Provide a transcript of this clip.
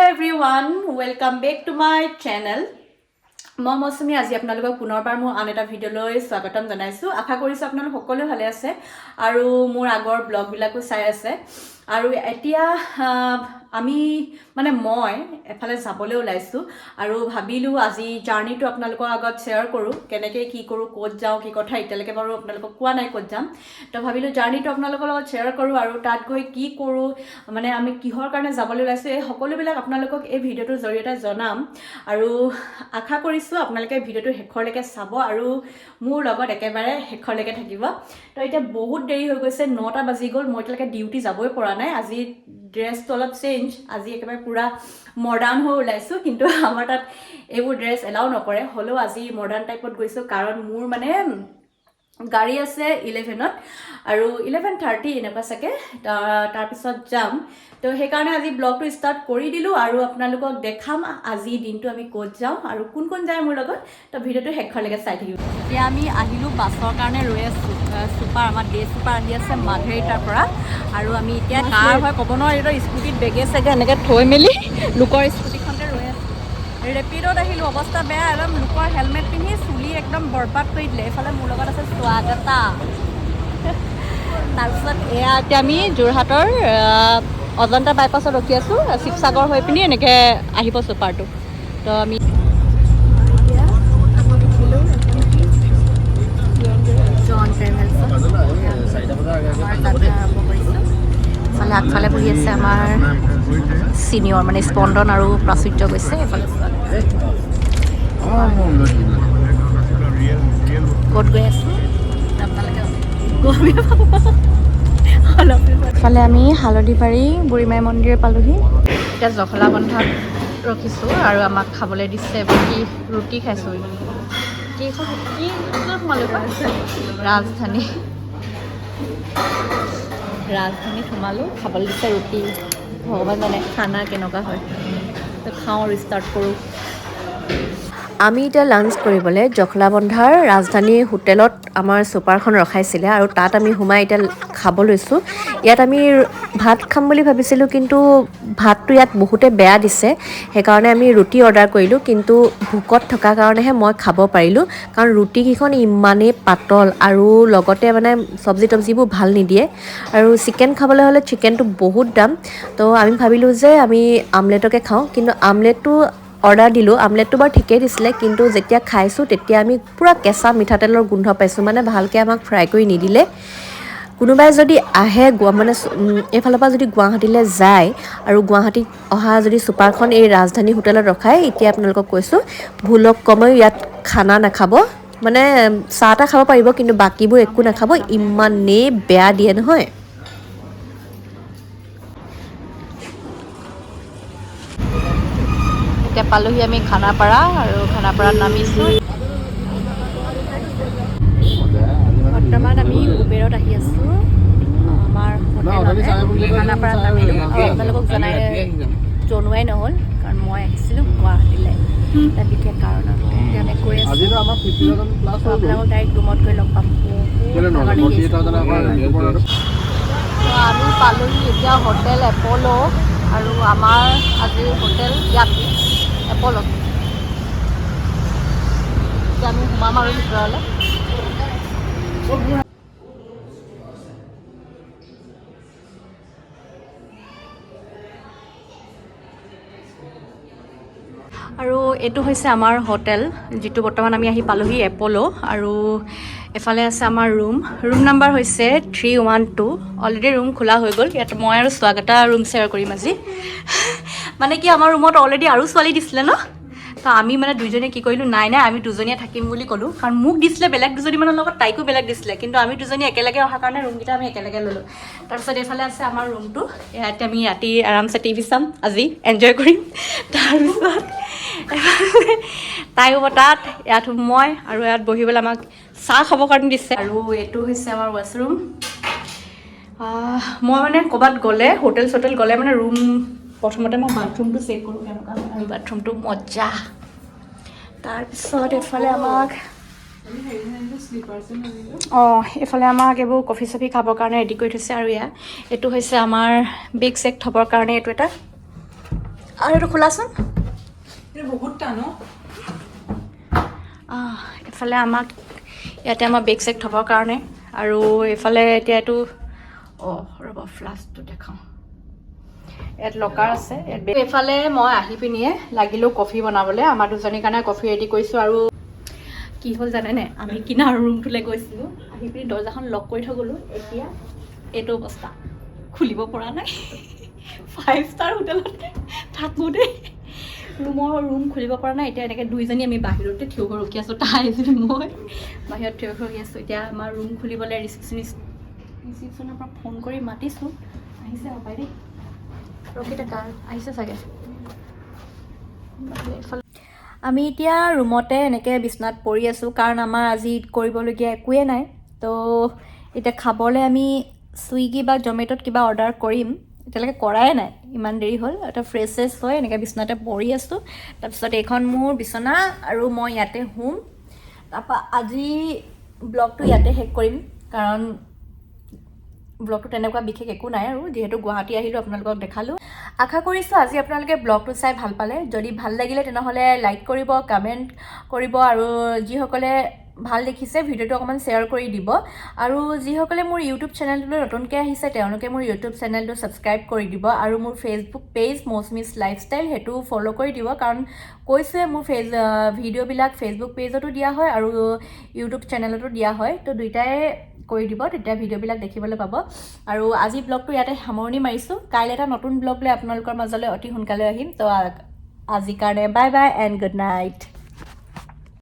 Everyone, welcome back to my channel. মই মৌচুমী। আজি আপোনালোকক পুনৰবাৰ মোৰ আন এটা ভিডিঅ'লৈ স্বাগতম জনাইছোঁ। আশা কৰিছোঁ আপোনালোক সকলোৱে ভালে আছে আৰু মোৰ আগৰ ব্লগবিলাকো চাই আছে। আৰু এতিয়া আমি মানে মই এফালে যাবলৈ ওলাইছোঁ আৰু ভাবিলোঁ আজি জাৰ্ণিটো আপোনালোকৰ আগত শ্বেয়াৰ কৰোঁ, কেনেকৈ কি কৰোঁ, ক'ত যাওঁ, কি কথা। এতিয়ালৈকে বাৰু আপোনালোকক কোৱা নাই ক'ত যাম। তো ভাবিলোঁ জাৰ্ণিটো আপোনালোকৰ লগত শ্বেয়াৰ কৰোঁ আৰু তাত গৈ কি কৰোঁ, মানে আমি কিহৰ কাৰণে যাবলৈ ওলাইছোঁ, এই সকলোবিলাক আপোনালোকক এই ভিডিঅ'টোৰ জৰিয়তে জনাম। আৰু আশা কৰিছোঁ আপোনালোকে ভিডিঅ'টো শেষৰলৈকে চাব আৰু মোৰ লগত একেবাৰে শেষৰলৈকে থাকিব। তো এতিয়া বহুত দেৰি হৈ গৈছে, 9টা বাজি গ'ল। মই এতিয়ালৈকে ডিউটি যাবই পৰা নাই। আজি ড্ৰেছটো অলপ চেঞ্জ, আজি একেবাৰে পূৰা মডাৰ্ণ হৈ ওলাইছোঁ। কিন্তু আমাৰ তাত এইবোৰ ড্ৰেছ এলাউ নকৰে, হ'লেও আজি মডাৰ্ণ টাইপত গৈছোঁ, কাৰণ মোৰ মানে গাড়ী আছে 11ত আৰু 11:30 এনেকুৱা চাগে, তাৰপিছত যাম। তো সেইকাৰণে আজি ব্লগটো ষ্টাৰ্ট কৰি দিলোঁ আৰু আপোনালোকক দেখাম আজি দিনটো আমি ক'ত যাওঁ আৰু কোন কোন যায় মোৰ লগত। তো ভিডিঅ'টো শেষলৈকে চাই থাকিব। এতিয়া আমি আহিলোঁ, বাছৰ কাৰণে ৰৈ আছোঁ। ছুপাৰ, আমাৰ ডে ছুপাৰ আহি আছে মাৰ্ঘেৰিটাৰ পৰা। আৰু আমি এতিয়া কাৰ হয় ক'ব নোৱাৰি, স্কুটিত বেগে চেগে এনেকৈ থৈ মেলি লোকৰ স্কুটিখনতে ৰৈ আছোঁ। ৰেপিডত আহিলোঁ, অৱস্থা বেয়া, একদম লোকৰ হেলমেট পিন্ধি চুলি একদম বৰবাদ কৰি দিলে। এইফালে মোৰ লগত আছে স্বাগতা। তাৰপিছত এয়া এতিয়া আমি যোৰহাটৰ অজন্তা বাইপাছত ৰখি আছোঁ। শিৱসাগৰ হৈ পিনি এনেকৈ আহিব ছুপাৰটো। তো আমি এতিয়া আমি উঠিলোঁ জন ট্ৰেভেলছত, আমাৰ যাত্ৰা আৰম্ভ কৰিছোঁ। ইফালে আগফালে বহি আছে আমাৰ চিনিয়ৰ, মানে স্পন্দন আৰু প্ৰাচুৰ্য গৈছে। এইফালে স্বাগতা। ক'ত গৈ আছোঁ আপোনালোকে গমেই পাব অলপ। ইফালে আমি হালধিবাৰী বুঢ়ীমাই মন্দিৰ পালোহি। এতিয়া জখলাবন্ধাত ৰখিছোঁ আৰু আমাক খাবলৈ দিছে কি, ৰুটি খাইছোঁ। কেইখন কি ক'ত সোমালোঁ? ৰাজধানী, ৰাজধানীত সোমালোঁ, খাবলৈ দিছে ৰুটি। ভগৱান জানে খানা কেনেকুৱা হয়। তো খাওঁ আৰু ষ্টাৰ্ট কৰোঁ। আমি এতিয়া লাঞ্চ কৰিবলৈ জখলাবন্ধাৰ ৰাজধানী হোটেলত আমাৰ চুপাৰখন ৰখাইছিলে আৰু তাত আমি সোমাই এতিয়া খাব লৈছোঁ। ইয়াত আমি ভাত খাম বুলি ভাবিছিলোঁ, কিন্তু ভাতটো ইয়াত বহুতে বেয়া দিছে। সেইকাৰণে আমি ৰুটি অৰ্ডাৰ কৰিলোঁ। কিন্তু ভোকত থকাৰ কাৰণেহে মই খাব পাৰিলোঁ, কাৰণ ৰুটিকেইখন ইমানেই পাতল আৰু লগতে মানে চব্জি তব্জিবোৰ ভাল নিদিয়ে। আৰু চিকেন খাবলৈ হ'লে চিকেনটো বহুত দাম। তো আমি ভাবিলোঁ যে আমি আমলেটকে খাওঁ, কিন্তু আমলেটটো অৰ্ডাৰ দিলোঁ। আমলেটটো বাৰু ঠিকেই দিছিলে, কিন্তু যেতিয়া খাইছোঁ তেতিয়া আমি পূৰা কেঁচা মিঠাতেলৰ গোন্ধ পাইছোঁ। মানে ভালকৈ আমাক ফ্ৰাই কৰি নিদিলে। কোনোবাই যদি আহে মানে এইফালৰ পৰা যদি গুৱাহাটীলৈ যায় আৰু গুৱাহাটীত অহা যদি চুপাৰখন এই ৰাজধানী হোটেলত ৰখায়, এতিয়া আপোনালোকক কৈছোঁ, ভুলক কমেও ইয়াত খানা নাখাব। মানে চাহ তাহ খাব পাৰিব, কিন্তু বাকীবোৰ একো নাখাব। ইমানেই বেয়া দিয়ে নহয়। এতিয়া পালোহি আমি খানাপাৰা আৰু খানাপাৰাত নামিছোঁ। বৰ্তমান আমি উবেৰত আহি আছোঁ আমাৰ হোটেললৈ। খানাপাৰাত নামিলোঁ আৰু আপোনালোকক জনোৱাই নহ'ল, কাৰণ মই আহিছিলোঁ গুৱাহাটীলৈ এটা বিশেষ কাৰণত। এতিয়া আমি গৈ আছোঁ। আজিতো আমাৰ 50,000 প্লাছ হৈ গ'ল। আপোনালোকক ডাইৰেক্ট ৰুমত গৈ লগ পাম। কেলে নহ'ল? 48,000 আকৌ। তো আমি পালোহি এতিয়া হোটেল এপ'ল' আৰু আমাৰ আজিৰ হোটেল ইয়াত এপ'লত। এতিয়া আমি সোমাম আৰু ভিতৰলৈ। আৰু এইটো হৈছে আমাৰ হোটেল, যিটো বৰ্তমান আমি আহি পালোহি এপ'ল'। আৰু এফালে আছে আমাৰ ৰুম। ৰুম নাম্বাৰ হৈছে 312। অলৰেডি ৰুম খোলা হৈ গ'ল। ইয়াত মই আৰু স্বাগতা ৰুম শ্বেয়াৰ কৰিম আজি। মানে কি, আমাৰ ৰুমত অলৰেডি আৰু ছোৱালী দিছিলে ন, তো আমি মানে দুইজনীয়ে কি কৰিলোঁ, নাই নাই, আমি দুজনীয়ে থাকিম বুলি ক'লোঁ। কাৰণ মোক দিছিলে বেলেগ দুজনীমানৰ লগত, তাইকো বেলেগ দিছিলে, কিন্তু আমি দুজনী একেলগে অহাৰ কাৰণে ৰুমকেইটা আমি একেলগে ল'লোঁ। তাৰপিছত এইফালে আছে আমাৰ ৰুমটো। ইয়াতে আমি ৰাতি আৰামছে টিভি চাম, আজি এনজয় কৰিম। তাৰপিছত এফালে তাই হ'ব তাত, ইয়াত মই আৰু ইয়াত বহিবলৈ আমাক চাহ খাবৰ কাৰণে দিছে। আৰু এইটো হৈছে আমাৰ ৱাছৰুম। মই মানে ক'ৰবাত গ'লে, হোটেল চোটেল গ'লে মানে ৰুম প্ৰথমতে মই বাথৰুমটো চেক কৰোঁ কেনেকুৱা হয়, আৰু বাথৰুমটো মজা। তাৰপিছত এইফালে আমাক এইফালে আমাক এইবোৰ কফি চফি খাবৰ কাৰণে ৰেডি কৰি থৈছে। আৰু এয়া এইটো হৈছে আমাৰ বেগ চেগ থ'বৰ কাৰণে এইটো এটা। আৰু এইটো খোলাচোন। বহুত টান। এইফালে আমাক ইয়াতে আমাৰ বেগ চেগ থ'বৰ কাৰণে। আৰু এইফালে এতিয়া এইটো, অঁ ৰ'ব, ফ্লাছটো দেখাওঁ। ইয়াত লকাৰ আছে ইয়াত। এইফালে মই আহি পিনিয়ে লাগিলোঁ কফি বনাবলৈ। আমাৰ দুজনীৰ কাৰণে কফি ৰেডি কৰিছোঁ। আৰু কি হ'ল জানেনে? আমি কিনা ৰুমটোলৈ গৈছিলোঁ, আহি পিনি দৰ্জাখন লক কৰি থৈ গ'লোঁ। এতিয়া এইটো অৱস্থা, খুলিব পৰা নাই। ফাইভ ষ্টাৰ হোটেলত থাকোঁ দেই, ৰুম খুলিব পৰা নাই। এতিয়া এনেকৈ দুইজনী আমি বাহিৰতে থিয় হৈ ৰখি আছোঁ। তাই এজনী, মই বাহিৰত থিয় হৈ ৰখি আছোঁ। এতিয়া আমাৰ ৰুম খুলিবলৈ ৰিচিপশ্যনৰ পৰা ফোন কৰি মাতিছোঁ। আহিছে হপাই দেই, ৰখি থাকা, আহিছে চাগে। এইফালে আমি এতিয়া ৰুমতে এনেকৈ বিচনাত পৰি আছোঁ, কাৰণ আমাৰ আজি কৰিবলগীয়া একোৱেই নাই। তো এতিয়া খাবলৈ আমি চুইগি বা জমেট'ত কিবা অৰ্ডাৰ কৰিম। এতিয়ালৈকে কৰাই নাই, ইমান দেৰি হ'ল। এটা ফ্ৰেছ চেছ হৈ এনেকৈ বিচনাতে পৰি আছোঁ। তাৰপিছত এইখন মোৰ বিচনা আৰু মই ইয়াতে শুম। তাৰপৰা আজি ব্লগটো ইয়াতে শেষ কৰিম, কাৰণ ব্লগটো তেনেকুৱা বিশেষ একো নাই। আৰু যিহেতু গুৱাহাটী আহিলোঁ, আপোনালোকক দেখালোঁ। আশা কৰিছোঁ আজি আপোনালোকে ব্লগটো চাই ভাল পালে। যদি ভাল লাগিলে, তেনেহ'লে লাইক কৰিব, কমেণ্ট কৰিব আৰু যিসকলে ভাল দেখিছে, ভিডিঅ'টো অকণমান শ্বেয়াৰ কৰি দিব। আৰু যিসকলে মোৰ ইউটিউব চেনেলটোলৈ নতুনকৈ আহিছে, তেওঁলোকে মোৰ ইউটিউব চেনেলটো ছাবস্ক্ৰাইব কৰি দিব আৰু মোৰ ফেচবুক পেজ মৌচুমিছ লাইফষ্টাইল, সেইটো ফ'ল' কৰি দিব। কাৰণ কৈছোৱে, মোৰ ভিডিঅ'বিলাক ফেচবুক পেজতো দিয়া হয় আৰু ইউটিউব চেনেলতো দিয়া হয়। তো দুইটাই কৰি দিব, তেতিয়া ভিডিঅ'বিলাক দেখিবলৈ পাব। আৰু আজি ব্লগটো ইয়াতে সামৰণি মাৰিছোঁ। কাইলৈ এটা নতুন ব্লগ লৈ আপোনালোকৰ মাজলৈ অতি সোনকালে আহিম। তো আজিৰ কাৰণে bye bye and good night.